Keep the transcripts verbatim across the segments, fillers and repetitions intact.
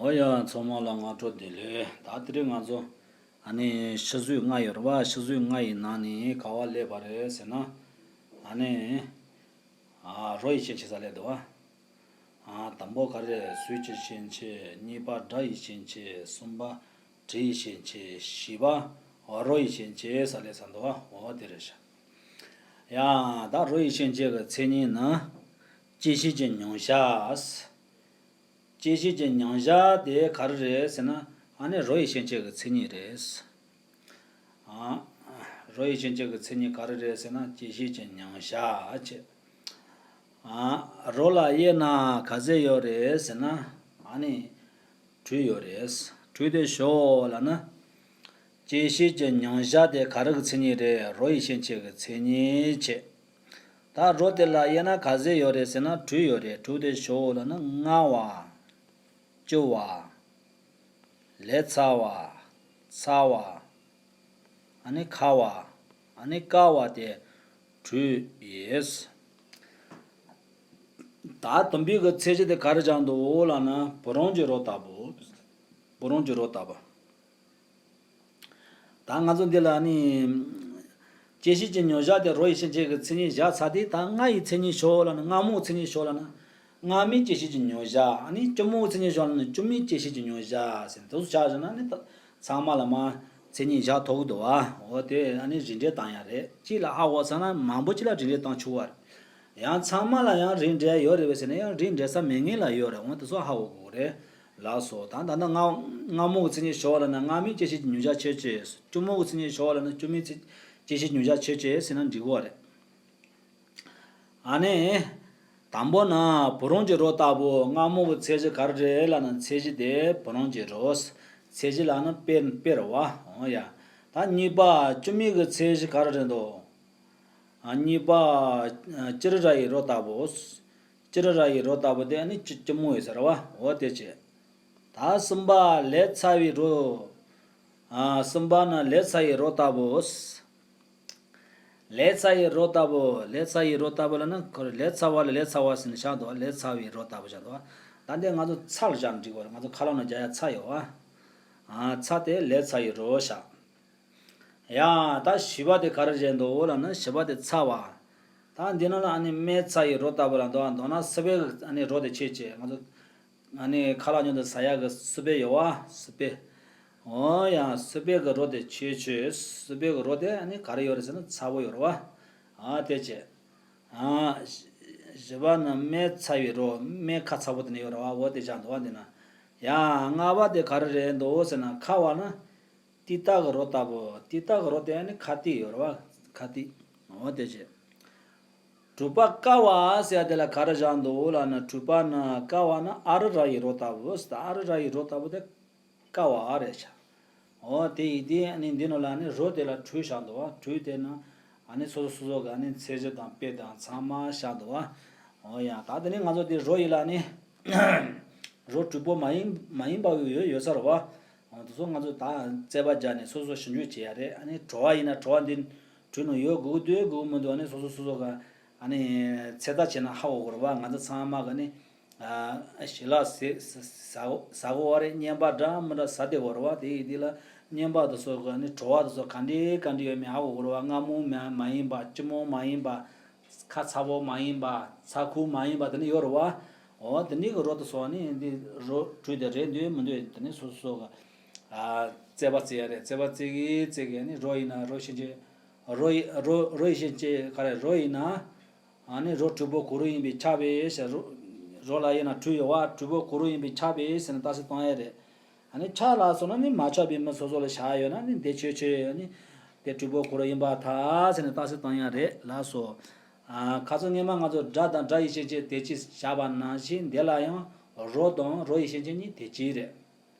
ཨོ་ཡ། ཚང་མ་ལ་སྔ་དྲོ་བདེ་ལེགས། ད་དེ་རིང་ང་ཚོ་ཨ་ནི་ཤི་གསོས་ལྔ་ཡོད་རེད་བ། ཤི་གསོས་ལྔ་ཡི་ནང་ནས་ག་བ་སླེབས་པ་རེད་ཟེར་ན། ཨ་ནི་ཨ་རོ་ཡི་སྐྱེ་མཆེད་ས་སླེབས་འདུག་བ། ཨ་དང་པོ་ག་རེ་རེད། གཟུགས་ཀྱི་སྐྱེ་མཆེད། གཉིས་པ་སྒྲ་ཡི་སྐྱེ་མཆེད། གསུམ་པ་དྲི་ཡི་སྐྱེ་མཆེད། བཞི་པ་རོ་ཡི་སྐྱེ་མཆེད་ས་སླེབས་ཚར་འདུག་བ། འོ་དེ་རེད་ཤག། ཡ། ད་རོ་ཡི་སྐྱེ་མཆེད་ཀྱི་མཚན་ཉིད་ནི་སྐྱེད་བྱེད་ཀྱི་མྱང་བྱ། སྐྱེད་བྱེད་ཀྱི་མྱང་བྱ་དེ་ག་རེ་རེད་ཟེར་ན། ཨ་ནི་རོ་ཡི་སྐྱེ་མཆེད་ཀྱི་མཚན་ཉིད་རེད། ཨ། རོ་ཡི་སྐྱེ་མཆེད་ཀྱི་མཚན་ཉིད་ག་རེ་རེད་ཟེར་ན། སྐྱེད་བྱེད་ཀྱི་མྱང་བྱ་བྱས། ཨ། རོ་ལ་དབྱེ་ན་ག་ཚད་ཡོད་རེད་ཟེར་ན། ཨ་ནི་དྲུག་ཡོད་རེད། དྲུག་དེ་ཞོག་ལབ་ན། སྐྱེད་བྱེད་ཀྱི་མྱང་བྱ་དེ་ག་རེ་གི་མཚན་ཉིད་རེད། རོ་ཡི་སྐྱེ་མཆེད་ཀྱི་མཚན་ཉིད་བྱས། ད་རོ་དེ་ལ་དབྱེ་ན་ག་ཚད་ཡོད་རེད་ཟེར་ན། དྲུག་ཡོད་རེད། དྲུག་དེ་ཞོག་ལབ་ན། མངར་བ། སྐྱུར་བ། ལས་ཚ་བ། ཚ་བ། ཨ་ནི་ཁ་བ། ཨ་ནི་བསྐ་བ་དེ་དྲུག་ཡོད། ད་དུམ་བུའི་གི་ཚད་གཞི་དེ་ག་རེ་སྦྱར་འདུག་ལབ་ན། བུ་རམ་གྱི་རོ་ལྟ་བུ། བུ་རམ་གྱི་རོ་ལྟ་བུ། ད་ང་ཚོ་འདི་ལ་ནི་སྐྱེད་བྱེད་ཀྱི་མྱང་བྱ་དེ་རོ་ཡི་སྐྱེ་མཆེད་ཀྱི་མཚན་ཉིད་བཞག་ཚར་དུས། ད་མངར་ཡི་མཚན་ཉིད་ཞོག་ལབ་ན། མངར་མོའི་མཚན་ཉིད་ཞོག་ལབ་ན། མངར་མོའི་སྐྱེད་བྱེད་ཀྱི་མྱང་བྱ། ཨ་ནི་སྐྱུར་མོའི་མཚན་ཉིད་ཞོག་ལབ་ན། སྐྱུར་མོའི་སྐྱེད་བྱེད་ཀྱི་མྱང་བྱ་ཟེར། དེ་ཚོ་ཆ་བཞག་ན་ནི་ད་ཚང་མ་ལ་མ་མཚན་ཉིད་བཞག་ཐུབ་ཀྱི་འདུག་བ། འོ་དེ་ཨ་ནི་རིགས་འགྲེ་བཏང་ཡ་རེད། གཅིག་ལ་ཧ་གོ་ཚར་ན་མང་པོ་གཅིག་ལ་རིགས་འགྲེ་བཏང་ཆོག་པ་རེད། ཡང་ཚང་མ་ལ་ཡང་རིགས་འགྲེ་ཡོད་རེད་པས་ཟེར་ན། ཡང་རིགས་འགྲེ་ས་མེད་མཁན་ལ་ཡོད་རེད། འོ་དེ་ཚོ་ཧ་གོ་དགོས་རེད། ལགས་སོ། ད་ད་ལྟ་མངར་མངར་མོ་གི་མཚན་ཉིད་ཞོག་ལབ་ན། མངར་མོའི་སྐྱེད་བྱེད་ཀྱི་མྱང་བྱ་ཁྱད་ཆོས། སྐྱུར་མོ་གི་མཚན་ཉིད་ཞོག་ལབ་ན། སྐྱུར་མོའི་ཚེ་སྐྱེད་བྱེད་ཀྱི་མྱང་བྱ་ཁྱད་ཆོས་ཟེར་ན་འགྲིག་གི་རེད། ཨ་ནི་དང་པོ་ན་བུ་རམ་གྱི་རོ་ལྟ་བུ། མངར་མོ་གི་ཚད་གཞི་ག་རེ་རེད་ལབ་ན། ཚད་གཞི་དེ་བུ་རམ་གྱི་རོ། ཚད་གཞི་ལབ་ན་དཔེ་དཔེ་རེད་བ། འོ་ཡ། ད་གཉིས་པ་སྐྱུར་མོའི་གི་ཚད་གཞི་ག་རེ་རེད་འདུག། ཨ། གཉིས་པ་ཨ་སྤྱིར་ར་ཡི་རོ་ལྟ་བུ། སྤྱིར་ར་ཡི་རོ་ལྟ་བུ་དེ་ཨ་ནི་སྐྱི་སྐྱི་མོ་ཡོད་ས་རེད་བ། འོ་དེ་བྱས། ད་གསུམ་པ་ལས་ཚ་བའི་རོ། ཨ། གསུམ་པ་ནི་ལས་ཚ་ཡི་རོ་ལྟ་བུ། ལས་ཚ་ཡི་རོ་ལྟ་བུ། ལས་ཚ་ཡི་རོ་ལྟ་བུ་ལབ་ན། ཁོ་ལས་ཚ་བ་ལ་ལས་ཚ་བ་ཟེར་ནས་བཞག་འདུག་བ། ལས་ཚ་བའི་རོ་ལྟ་བུ་བཞག་འདུག་བ། ད་འདི་ང་ཚོ་ཚ་ལ་བཞག་ན་འགྲིག་གི་རེད། ང་ཚོ་ཁ་ལག་ནང་རྒྱག་ཡ་ཚྭ་ཡོད་བ། ཨ། ཚྭ་དེ་ལས་ཚ་ཡི་རོ་བཞག། ཡ། ད་བཞི་པ་དེ་ག་རེ་བྱས་འདུག་ལབ་ན། བཞི་པ་དེ་ཚ་བ། ད་འདི་ནང་ལ་ཨ་ནི་སྨན་ཚྭ་ཡི་རོ་ལྟ་བུ་ལ་འདུག་ཨ། མདོར་ན་སི་པན་གྱི་ཨ་ནི་རོ་དེ་ཁྱད་ཆོས། ང་ཚོ་ཨ་ནི་ཁ་ལག་མཉམ་དུ་ཟ་ཡག་གི་སི་པན་ཡོད་བ། སི་པན། འོ་ཡ། སི་པན་གྱི་རོ་དེ་ཁྱད་ཆོས། སི་པན་གྱི་རོ་དེ་ཨ་ནི་ག་རེ་ཡོད་རེད་ཟེར་ན། ཚ་པོ་ཡོད་རེད་བ། ཨ། དེ་བྱས། ཨ། བཞི་པ་ནི་སྨན་ཚྭ་བའི་རོ། སྨན་ཁ་ཚ་པོ་དེ་ནི་ཡོད་རེད་བ། འོ་དེ་བཞག་འདུག་བ། འདི་ན། ཡ། ལྔ་པ་དེ་ག་རེ་རེད་འདུག་ཟེར་ན། ཁ་བ་ནི་ཏིག་ཏ་གི་རོ་ལྟ་བུ། ཏིག་ཏ་གི་རོ་དེ་ཨ་ནི་ཁ་ཏིག་ཡོད་རེད་བ། ཁ་ཏིག། འོ་དེ་བྱས། དྲུག་པ་བསྐ་བ་ཟེར་ཡ་དེ་ལ་ག་རེ་བཞག་འདུག་ལབ་ན། དྲུག་པ་ནི་བསྐ་བ་ནི་ཨ་རུ་ར་ཡི་རོ་ལྟ་བུ། ཨ་རུ་ར་ཡི་རོ་ལྟ་བུ་དེ་བསྐ་བ་རེད་ཤག། འོ་དེ་ཡིན་དུས་ཨ་ནི་འདི་ནང་ལ་ནི་རོ་དེ་ལ་དྲུག་བཞག་འདུག་བ། དྲུག་དེ་ནི་ཨ་ནི་སོ་སོ་སོ་སོ་གི་ཨ་ནི་ཚད་གཞི་དང་དཔེ་དང་ཚང་མ་བཞག་འདུག་བ། འོ་ཡ། ད་དེ་ནི་ང་ཚོ་དེ་རོ་ཡི་ལ་ནི་རོ་དྲུག་པོ་མ་ཡིན་མ་ཡིན་པ་ཡོད་ཡོད་ས་རེད་བ། འོ་དེ་ཚོ་ང་ཚོ་ད་རྩོད་པ་རྒྱག་ནས་སོ་སོ་ཞིབ་འཇུག་བྱེད་ཡ་རེད། ཨ་ནི་བྲོ་བ་ཡིན་ན་བྲོ་བ་འདི་དྲུག་ནང་ཡོད་དགོས་ཀྱི་འདུག་དགོས་ཀྱི་མི་འདུག། ཨ་ནི་སོ་སོ་སོ་སོ་གི་ཨ་ནི་ཚོད་ལྟ་བྱས་ན་ཧ་གོ་དགོས་རེད་བ། ང་ཚོ་ཚང་མ་གི་ནི། ཨ། ཞལ་ལག་ཟས་ཟ་ཟ་ཟ་གོ་བ་རེད། བརྙན་པར་འདྲ་མི་འདྲ་ཟ་བསྡད་ཡོད་རེད་བ། དེ་ཡིན་དུས་ལ་བརྙན་པར་དེ་ཚོ་གི་ནི་བྲོ་བ་དེ་ཚོ་ག་འདྲའི་ག་འདྲའི་ཡོད་མེད་ཧ་གོ་དགོས་རེད་བ། མངར་མོ་མ་མ་ཡིན་པ། སྐྱི་མོ་མ་ཡིན་པ། ཁ་ཚ་པོ་མ་ཡིན་པ། ཚ་ཁུག་མ་ཡིན་པ། དེ་ནི་ཡོད་རེད་བ། འོ་དེ་ནི་གི་རོ་དེ་ཚོ་ནི་འདི་རོ་དྲུག་དེ་རེད་འདུག་མི་འདུག། དེ་ནི་སོ་སོ་སོ་གི། ཨ། རྩོད་པ་རྩོད་ཡ་རེད། རྩོད་པ་རྩོད་གི་རྩོད་གི་ནི་རོ་ཡིན་ན་རོ་ཡི་སྐྱེ་མཆེད། རོ་ཡི་རོ་རོ་ཡི་སྐྱེ་མཆེད་ག་རེ། རོ་ཡིན་ན། ཨ་ནི་རོ་དྲུག་པོ་ག་རུ་ཡིན་པས་ཁྱབ་པས་ཟེར། རོ་རོ་ལ་དབྱེ་ན་དྲུག་ཡོད་བ། དྲུག་པོ་ག་རུ་ཡིན་པས་ཁྱབ་པས་ཟེར་ནས་རྟགས་གསལ་བཏང་ཡ་རེད། ཨ་ནི་ཆ་ལ་སོང་ན་ནི་མ་ཁྱབ་པའི་མི་སོ་སོ་ལ་བཞག་ཡོད་ན་ནི་དེ་ཁྱད་ཆོས། ཨ་ནི་དེ་དྲུག་པོ་ག་རུ་ཡིན་པར་ཐལ་ཟེར་ནས་རྟགས་གསལ་བཏང་ཡ་རེད། ལགས་སོ། ཨ། ཁ་སང་སྔོན་མ་ང་ཚོ་སྒྲ་དང་སྒྲ་ཡི་སྐྱེ་མཆེད་དེ་གཅིག་བཞག་པ་ནང་བཞིན་འདི་ལ་ཡང་རོ་དང་རོ་ཡི་སྐྱེ་མཆེད་གཉིས་དེ་གཅིག་རེད།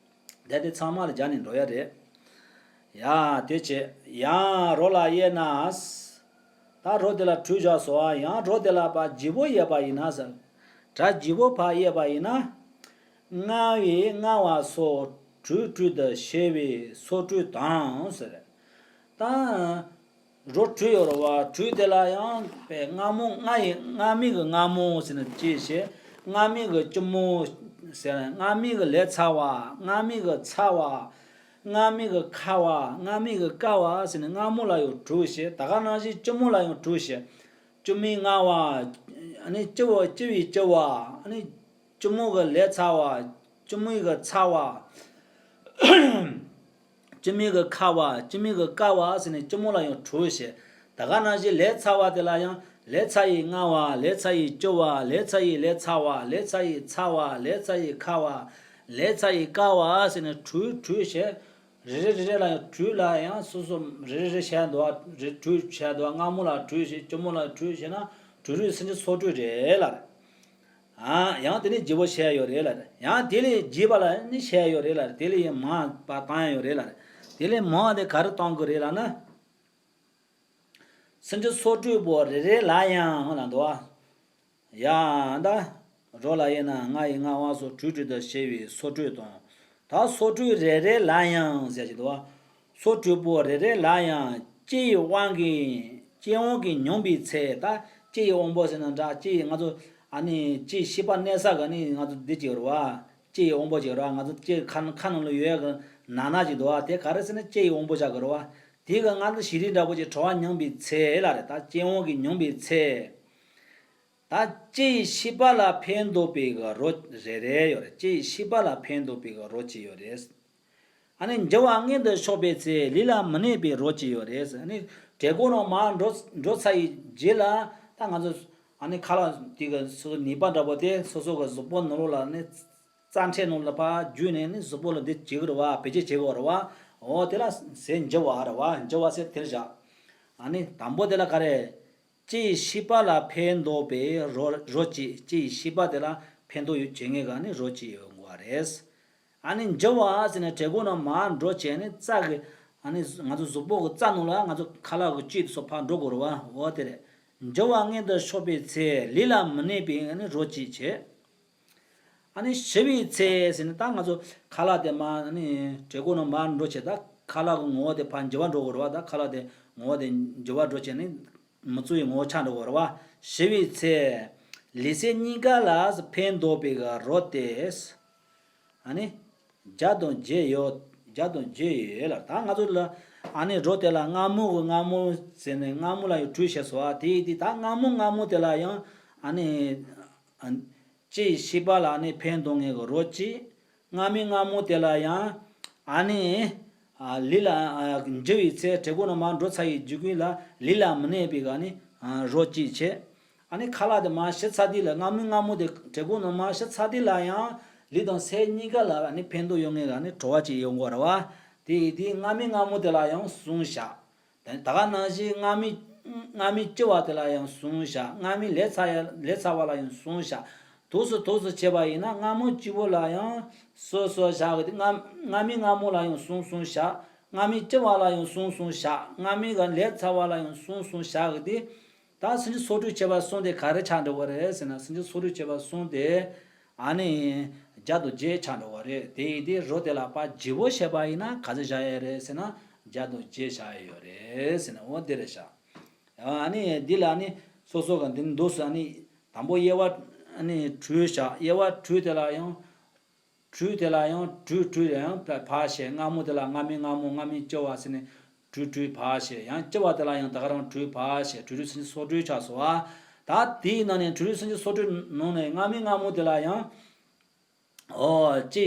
དེ་དེ་ཚང་མ་ལ་སྦྱར་ནས་འགྲོ་ཡ་རེད། ཡ། དེ་བྱས། ཡང་རོ་ལ་དབྱེ་ན། ད་རོ་དེ་ལ་དྲུག་བཞག་སོང་། ཡང་རོ་དེ་ལ་ཕར་བརྗེ་པོ་དབྱེ་བ་ཡིན་ན་ཟེར། སྒྲ་བརྗེ་པོ་ཕར་དབྱེ་བ་ཡིན་ན། མངར་བས་མངར་བ་སོགས་དྲུག་དྲུག་ཏུ་ཕྱེ་བའི་སོགས་དྲུག་དང་ཟེར། ད་རོ་དྲུག་ཡོད་རེད་བ། དྲུག་དེ་ལ་ཡང་པའི་མངར་མོ། མངར་ཡི་མངར་མོའི་གི་མངར་མོ་ཟེར་ནས་གཅིག་བྱས། མངར་མོའི་གི་སྐྱི་མོ། ཟེར་ན། སྔ་མའི་གི་ལས་ཚ་བ། སྔ་མའི་གི་ཚ་བ། སྔ་མའི་གི་ཁ་བ། སྔ་མའི་གི་ཀ་བ་ཟེར་ནས་སྔ་མོ་ལ་ཡང་དྲུག་བྱས། ད་ག་ནང་བཞིན་སྐྱི་མོ་ལ་ཡང་དྲུག་བྱས། སྐྱི་མོའི་ལྔ་བ། ཨ་ནི་སྐྱི་བ། སྐྱི་བའི་ལྕི་བ། ཨ་ནི་སྐྱི་མོ་གི་ལས་ཚ་བ། སྐྱི་མོའི་གི་ཚ་བ། སྐྱི་མོའི་གི་ཁ་བ། སྐྱི་མོའི་གི་ཀ་བ་ཟེར་ནས་སྐྱི་མོ་ལ་ཡང་དྲུག་བྱས། ད་ག་ནང་བཞིན་ལས་ཚ་བ་དེ་ལ་ཡང་ལས་ཚ་ཡི་ལྔ་བ། ལས་ཚ་ཡི་ལྕི་བ། ལས་ཚ་ཡི་ལས་ཚ་བ། ལས་ཚ་ཡི་ཚ་བ། ལས་ཚ་ཡི་ཁ་བ། ལས་ཚ་ཡི་ཀ་བ་ཟེར་ནས་དྲུག་དྲུག་བྱས། རེ་རེ་རེ་རེ་ལ་ཡང་དྲུག་ལ་ཡང་སོ་སོ་རེ་རེ་རེ་བྱས་འདུག་བ། རེ་དྲུག་བྱས་འདུག་བ། སྔ་མོ་ལ་དྲུག་བྱས། སྐྱི་མོ་ལ་དྲུག་བྱས་ན་དྲུག་དྲུག་སུམ་ཅུ་སོ་དྲུག་རེད་ལ། ཨ། ཡང་དེ་ནས་བརྗེ་པོ་བྱས་ཡོད་རེད་ལ། ཡང་དེ་ལས་རྒྱས་པ་ལ་ནི་བྱས་ཡོད་རེད་ལ། དེ་ལས་ཡང་མང་བ་བཏང་ཡ་ཡོད་རེད་ལ། དེ་ལས་མང་བ་དེ་ག་རེ་བཏང་དགོས་རེད་ལབ་ན། སུམ་ཅུ་སོ་དྲུག་པོ་རེ་རེ་ལ་ཡང་ལ་འདུག་བ། ཡ། ད་རོ་ལ་དབྱེ་ན་ལྔ་ཡི་ལྔ་བ་སོགས་དྲུག་དྲུག་ཏུ་བྱས་པའི་སོ་དྲུག་དང་། ད་སོ་དྲུག་རེ་རེ་ལ་ཡང་ཟེར་གྱི་འདུག་བ། སོ་དྲུག་པོ་རེ་རེ་ལ་ཡང་སྐྱེ་ཡི་དབང་གིས། སྐྱེ་དབང་གིས་མྱོང་བའི་ཚེ། ད་སྐྱེ་ཡི་དབང་པོ་ཟེར་ན་འདྲ། སྐྱེ་ཡི་ང་ཚོ་ཨ་ནི་སྐྱེ་ཤེས་པ་གནས་ས་གི་ནི་ང་ཚོ་འདི་ཅིག་རེད་བ། སྐྱེ་ཡི་དབང་པོ་ཅིག་རེད་བ། ང་ཚོ་སྐྱེ་ཁ་ཁ་ནང་ལ་ཡོད་ཡ་གི་ན་ན་ཅིག་འདུག་བ། དེ་ག་རེ་ཟེར་ན་སྐྱེ་ཡི་དབང་པོ་ཆགས་གི་རེད་བ། དེ་གི་ང་ཚོ་ཞི་རིལ་འདྲ་པོ་ཅིག་བྲོ་བ་མྱོང་བའི་ཚེ་ལ་རེད། ད་སྐྱེ་དབང་གིས་མྱོང་བའི་ཚེ། ད་སྐྱེ་ཡི་ཤེས་པ་ལ་ཕན་འདོགས་པའི་གི་རོ་རེ་རེ་ཡོད་རེད། སྐྱེ་ཡི་ཤེས་པ་ལ་ཕན་འདོགས་པའི་གི་རོ་གཅིག་ཡོད་རེད། ཨ་ནི་འགྱུར་བ་མངོན་དུ་ཕྱོགས་པའི་ཚེ། ལུས་ལ་མི་གནས་པའི་རོ་གཅིག་ཡོད་རེད། ཨ་ནི་བྲན་ཀོང་ནང་མར་འགྲོ་འགྲོ་ཚར་ཡི་རྗེས་ལ་ད་ང་ཚོ་ཨ་ནི་ཁ་ལག་དེ་གི་སོ་སོ་ནུས་པ་འདྲ་པོ་དེ་སོ་སོ་གི་གཟུགས་པོ་ནང་ལོགས་ལ་ནི་རྩ་ཕྲན་ནང་ལ་ཕར་བརྒྱུད་ནས་ནི་གཟུགས་པོ་ལ་འདི་བྱེད་གི་རེད་བ། བེད་སྤྱོད་བྱེད་གི་རེད་བ། འོ་དེ་ལ་ཟེར་འགྱུར་བ་རེད་བ། འགྱུར་བ་ཟེར་དེར་བཞག་ཨ་ནི་དང་པོ་དེ་ལ་ག་རེ། སྐྱེ་ཡི་ཤེས་པ་ལ་ཕན་འདོགས་པའི་རོ་རོ་གཅིག་སྐྱེ་ཡི་ཤེས་པ་དེ་ལ་ཕན་ཐོགས་ཡོད་བྱེད་ངེས་ག་ནི་རོ་གཅིག་ཡོད་དགོས་པ་རེད། ཨ་ནི་འགྱུར་བ་ཟེར་ནས་བྲན་ཀོང་ནང་མར་འགྲོ་བྱས་ནས་རྩ་གི་ཨ་ནི་ང་ཚོ་གཟུགས་པོ་གི་རྩ་ནང་ལ་ང་ཚོ་ཁ་ལག་གི་བཅུད་དེ་ཚོ་ཕར་འགྲོ་དགོས་རེད་བ། འོ་དེ་རེད། འགྱུར་བ་མངོན་དུ་ཕྱོགས་པའི་ཚེ། ལུས་ལ་མི་གནས་པའི་ཨ་ནི་རོ་གཅིག་བྱས། ཨ་ནི་ཞི་བའི་ཚེ་ཟེར་ནས་ད་ང་ཚོ་ཁ་ལག་དེ་མར་ཨ་ནི་བྲན་ཀོང་ནང་མར་འགྲོ་བྱས། ད་ཁ་ལག་གི་ངོ་བོ་དེ་ཕར་འགྱུར་བ་འགྲོ་དགོས་རེད་བ། ད་ཁ་ལག་དེ་ངོ་བོ་དེ་འགྱུར་བ་འགྲོ་བྱས་ནས་མི་བཙུགས་པའི་ངོ་བོ་ཆགས་འགྲོ་དགོས་རེད་བ། ཞི་བའི་ཚེ། ལུས་སེམས་གཉིས་ཀ་ལ་ཕན་འདོགས་པའི་གི་རོ་དེ། ཨ་ནི་བརྒྱ་དང་བརྒྱད་ཡོད། བརྒྱ་དང་བརྒྱད་ཡོད་ལ། ད་ང་ཚོ་ལ་ཨ་ནི་རོ་དེ་ལ་སྔ་མོ་གི་སྔ་མོ་ཟེར་ནས་སྔ་མོ་ལ་ཡང་དྲུག་བྱས་སོང་བ། དེ་ཡིན་དུས་ད་སྔ་མོ་སྔ་མོ་དེ་ལ་ཡང་ཨ་ནི། ཨ། སྐྱེ་ཡི་ཤེས་པ་ལ་ནི་ཕན་འདོགས་ངེས་ཀྱི་རོ་གཅིག་སྔ་མའི་སྔ་མོ་དེ་ལ་ཡང་ཨ་ནི། ཨ། ལུས་ལ། ཨ། འགྱུར་བའི་ཚེ། བྲན་ཀོང་ནང་མར་འགྲོ་ཚར་ཡི་རྗེས་ཀུན་ལ་ལུས་ལ་མི་གནས་པའི་ག་ནི། ཨ། རོ་གཅིག་བྱས། ཨ་ནི་ཁ་ལག་དེ་མར་ཞི་ཚར་དུས་ལ། སྔ་མའི་སྔ་མོ་དེ་བྲན་ཀོང་ནང་མར་ཞི་ཚར་དུས་ལ་ཡང་ལུས་དང་སེམས་གཉིས་ཀ་ལ་ཨ་ནི་ཕན་ཐོགས་ཡོང་ངེས་ག་ནི་བྲོ་བ་གཅིག་ཡོང་དགོས་རེད་བ། དེ་ཡིན་དུས་སྔ་མའི་སྔ་མོ་དེ་ལ་ཡང་བསྲུང་བྱ། དེ་ད་ག་ནང་བཞིན་སྔ་མའི་སྔ་མའི་ལྕི་བ་དེ་ལ་ཡང་བསྲུང་བྱ། སྔ་མའི་ལས་ཚ་ཡ་ལས་ཚ་བ་ལ་ཡང་བསྲུང་བྱ། དུས་སུ་དུས་སུ་བྱས་པ་ཡིན་ན་སྔ་མོ་སྐྱིད་པོ་ལ་ཡང་སོ་སོ་བཞག་གི། སྔ་སྔ་མའི་སྔ་མོ་ལ་ཡང་བསྲུང་བསྲུང་བྱ། སྔ་མའི་ལྕི་བ་ལ་ཡང་བསྲུང་བསྲུང་བྱ། སྔ་མའི་ག་ལས་ཚ་བ་ལ་ཡང་བསྲུང་བསྲུང་བྱ་གི་དེ། ད་སུམ་ཅུ་སོ་དྲུག་བྱས་པ་གསུམ་དེ་ག་རེ་ཆགས་འགྲོ་གི་རེད་ཟེར་ན། སུམ་ཅུ་སོ་དྲུག་བྱས་པ་གསུམ་དེ་ཨ་ནི་བརྒྱ་དང་བརྒྱད་ཆགས་འགྲོ་གི་རེད། དེ་ཡིན་དུས་རོ་དེ་ལ་ཕར་བརྗེ་པོ་བྱས་པ་ཡིན་ན་ག་ཚོད་བཞག་ཡས་རེད་ཟེར་ན། བརྒྱ་དང་བརྒྱད་བཞག་ཡས་ཡོད་རེད་ཟེར་ན། འོ་དེ་རེད་ཤག་ཨ་ནི་འདི་ལ་ནི་སོ་སོ་ག་འདི་འདུག་ཟེར། ཨ་ནི་དང་པོ་དབྱེ་བ་ཨ་ནི་དྲུག་བཞག་དབྱེ་བ་དྲུག་དེ་ལ་ཡང་། དྲུག་དེ་ལ་ཡང་དྲུག་དྲུག་ཡང་ཕར་བྱས། སྔ་མོ་དེ་ལ་སྔ་མའི་སྔ་མོ། སྔ་མའི་ལྕི་བ་ཟེར་ནས་དྲུག་དྲུག་ཕར་བྱས། ཡང་ལྕི་བ་དེ་ལ་ཡང་ད་ག་རང་དྲུག་ཕར་བྱས། དྲུག་དྲུག་སུམ་ཅུ་སོ་དྲུག་ཆགས་སོང་བ། ད་དེའི་ནང་ནས་དྲུག་དྲུག་སུམ་ཅུ་སོ་དྲུག་ནང་ནས་སྔ་མའི་སྔ་མོ་དེ་ལ་ཡང་། ཨོ། ལྕི།